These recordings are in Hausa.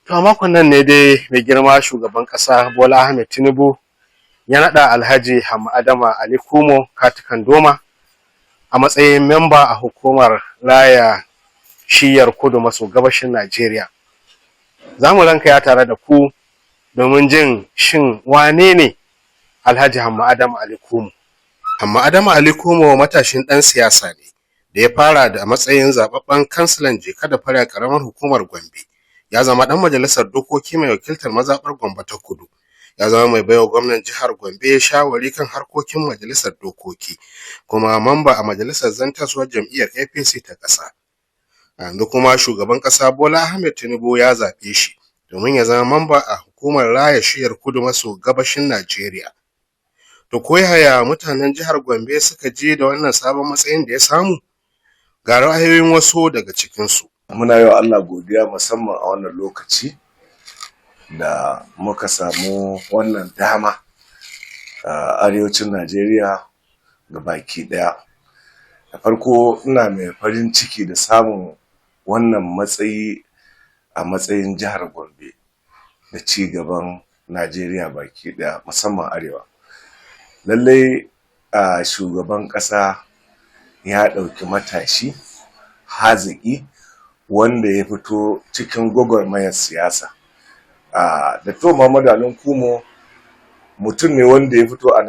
To, a makon nan ne dai mai girma shugaban ƙasa Bola Ahmed Tinubu ya naɗa Alhaji Hamma Ali Kumo Katukan Doma a matsayin memba a hukumar raya shiyar kudu maso gabashin Najeriya. Za mu rankaya tare da ku domin jin shin wane ne Alhaji Hamma Adama Ali Kumo. Hamma Adama Ali Kumo matashin ɗan siyasa ne da ya fara da matsayin zababben kansilan Jeka da Fari a ƙaramar hukumar Gombe. Ya zama ɗan majalisar dokoki mai wakiltar mazaɓar Gombe ta Kudu. Ya zama mai baiwa gwamnan jihar Gombe shawari kan harkokin majalisar dokoki, kuma mamba a majalisar zartaswar jam'iyyar APC ta ƙasa. A yanzu kuma shugaban ƙasa Bola Ahmed Tinubu ya zaɓe shi domin ya zama mamba a hukumar raya shiyar kudu maso gabashin Najeriya. To, ko yaya mutanen jihar Gombe suka ji da wannan sabon matsayin da ya samu? Ga ra'ayoyin wasu daga cikinsu. Muna yi wa Allah godiya, musamman a wannan lokaci da muka samu wannan dama a arewacin Najeriya ga baki ɗaya. Da farko, ina mai farin ciki da samun wannan matsayi a matsayin jihar Gombe da ci gaban Najeriya baki ɗaya, musamman arewa. Lallai a shugaban ƙasa ya ɗauki matashi haziki wanda ya fito cikin gwagwarmayar siyasa. Dr. Muhammadu Ali Kumo mutum ne wanda ya fito a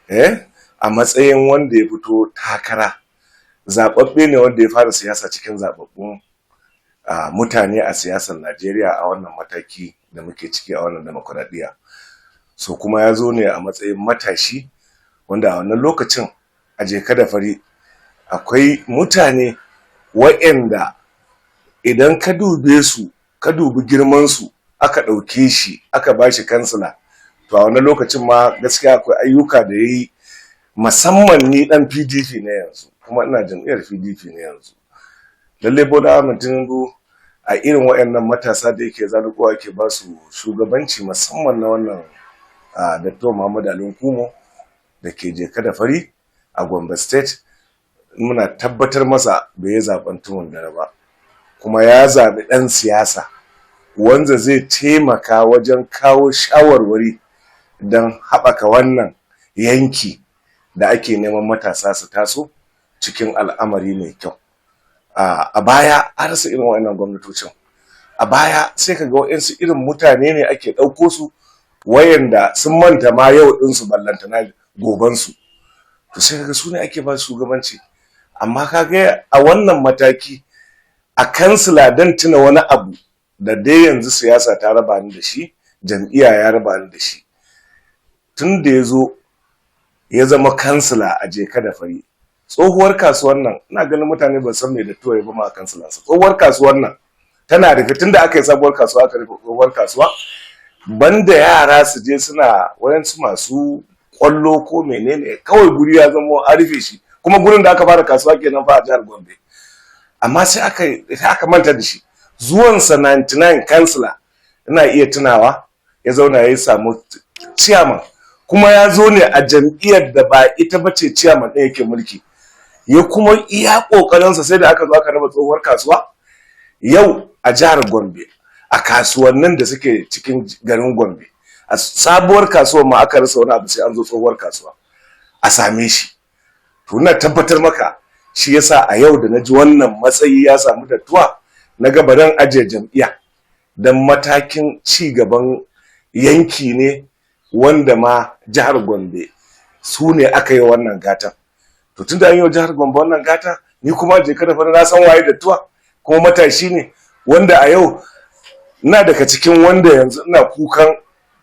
99 a matsayin wanda ya fito takara, zaɓaɓɓe ne wanda ya fara siyasa cikin zaɓaɓɓun mutane a siyasar Najeriya a wannan mataki da muke ciki a wannan demokuraɗiyya. So kuma ya zo ne a matsayin matashi wanda a wannan lokacin a Jeka da Fari akwai mutane wa'anda idan ka dube su, ka dubi girman su, aka ɗauke shi aka ba shi kansila. To, a wannan lokacin ma gaskiya akwai ayyuka da ya yi, musamman ni ɗan PDP ne yanzu, kuma ina jam'iyyar PDP ne yanzu. Lallai Bola Ahmed Tinubu a irin waɗannan matasa da yake zalukowa yake ba su shugabanci, musamman na wannan Dr. Muhammad Ali Kumo da ke Jeka da Fari a Gombe State, muna tabbatar masa bai yi zaben tumun dare ba, kuma ya zaɓi ɗan siyasa wanda zai taimaka wajen kawo shawarwari don haɓaka wannan yanki da ake neman matasa su taso cikin al'amari mai kyau. A baya an rasa irin waɗannan gwamnatocin. A baya sai ka ga waɗansu irin mutane ne ake ɗauko su wayanda sun manta ma yau ɗinsu, ballantana gobansu. To, sai kaga su ne ake ba shugabanci. Amma kaga a wannan mataki a kansila, don tuna wani abu da dai yanzu siyasa ta raba ni da shi, jam'iyya ya raba ni da shi, tun da ya zo ya zama kansila a Jeka da Fari, tsohuwar kasuwar nan, ina ganin mutane ba san me da tuwaye ba ma a kansilansa. Tsohuwar kasuwar nan tana rufe. Tun da aka yi sabuwar kasuwa aka rufe tsohuwar kasuwa, banda yara su je suna wayansu masu kwallo ko menene, kawai guri ya zama an rufe shi. Kuma gurin da aka fara kasuwa kenan fa a jihar Gombe. Amma sai aka manta da shi. Zuwansa 99 kansila, ina iya tunawa ya zauna ya samu ciyaman, kuma ya zo ne a jam'iyyar da ba ita ba ce ciyaman ɗin yake mulki. Ya kuma iya ƙoƙarinsa sai da aka zo aka raba tsohuwar kasuwa. Yau a jihar Gombe, a kasuwannin da suke cikin garin Gombe, a sabuwar kasuwar ma aka rasa wani abu, sai an zo tsohuwar kasuwa a same shi. To, ina tabbatar maka shi yasa a yau da na ji wannan matsayi ya samu dattuwa, na ga baran ajiye jam'iyya don matakin ci gaban yanki ne wanda ma jihar Gombe su ne aka yi wannan gatan. To, tunda an yi wa jihar Gombe wannan gata, ni kuma je kada fa na san waye dattuwa, kuma matashi ne wanda a yau ina daga cikin wanda yanzu ina kukan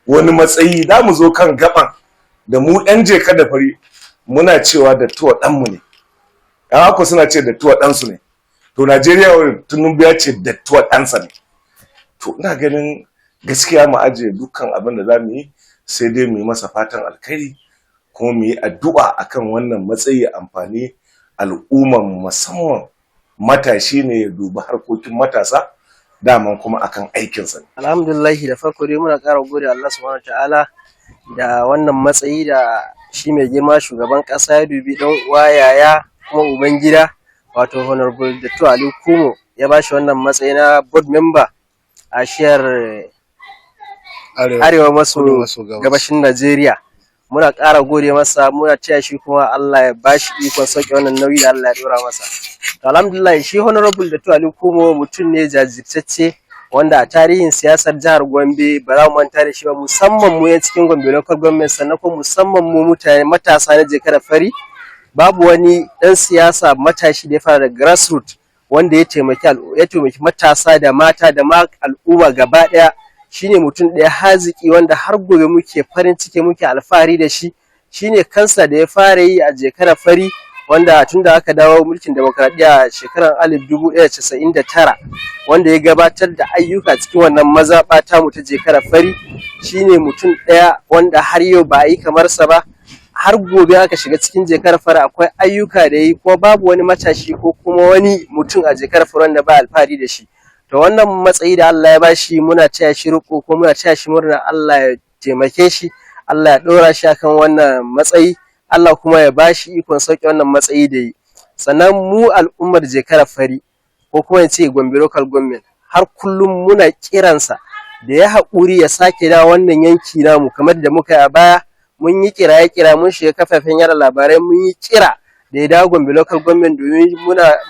wani matsayi. Da mu zo kan gaban da mu yan Jeka da Fari muna cewa dattuwa ɗanmu ne, yan haka suna ce dattuwa ɗansu ne. To, Najeriya, Tinubu ya ce dattuwa ɗansa ne. To, ina ganin gaskiya mu ajiye dukkan abin da za mu yi, sai dai mu yi masa fatan alkhairi, kuma mu yi addu'a akan wannan matsayi amfani al'umman, musamman matashi ne, ya dubi harkokin matasa daman kuma akan aikinsa ne. Alhamdulillahi, da farko dai muna ƙara gode Allah Subhanahu ta'ala da wannan matsayi da shi mai girma shugaban ƙasa ya dubi ɗan uwa, yaya, kuma uban gida, wato Honorable Dattu Ali Kumo, ya ba shi wannan matsayi na board member. a shiyar arewa maso kudu maso gabas. Gabashin Najeriya. Muna ƙara gode masa, muna taya shi, kuma Allah ya bashi ikon sauke wannan nauyi da Allah ya dora masa. To, alhamdulillah, shi Honorable Datti Ali Kumo mutum ne jajirtacce wanda a tarihin siyasar jihar Gombe ba za mu manta da shi ba, musamman mu yan cikin Gombe Local Government, sannan kuma musamman mu mutane matasa na Jekara Fari. Babu wani ɗan siyasa matashi da ya fara da grassroots wanda ya taimaki matasa da mata da ma al'umma gaba ɗaya. Shine mutum ɗaya haziki wanda har gobe muke farin ciki, muke alfahari da shi. Shine kansa da ya fara yi a Jekara Fari, wanda tun da aka dawo mulkin demokradiyya a shekarar 1999, wanda ya gabatar da ayyuka cikin wannan mazaɓa tamu ta Jekara Fari. Shine mutum ɗaya wanda har yau ba a yi kamar sa ba. Har gobe aka shiga cikin Jekara Fari akwai ayyuka da yi, kuma babu wani matashi ko kuma wani mutum a Jekara Fari wanda ba alfahari da shi. To, wannan matsayi da Allah ya bashi, muna taya shi riko ko muna taya shi murna. Allah ya taimake shi, Allah ya ɗora shi akan wannan matsayi, Allah kuma ya bashi ikon sauke wannan matsayi da yi. Sannan mu al'ummar Jekara Fari, ko kuma in ce Gombe Local Government, har kullum muna kiransa da ya haƙuri ya sake dawo wannan yanki namu. Kamar da muka yi a baya, mun yi kiraye kira, mun shiga kafafen yada labarai, mun yi kira da ya dawo Gombe Local Government, domin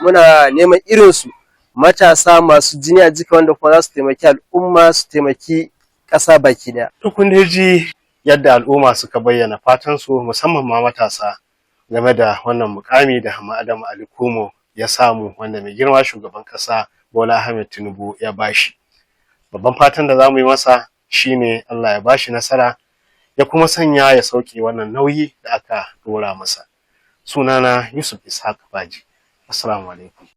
muna neman irinsu matasa masu jini a jika wanda kuma za su taimaki al'umma, su taimaki ƙasa baki daya. To, kun dai ji yadda al'umma suka bayyana fatan su, musamman ma matasa, game da wannan mukami da Hamma Adamu Ali Kumo ya samu, wanda mai girma shugaban kasa Bola Ahmed Tinubu ya bashi. Babban fatan da zamu yi masa shine Allah ya bashi nasara, ya kuma sanya ya sauke wannan nauyi da aka dora masa. Sunana Yusuf Ishaq Baji. Assalamu alaikum.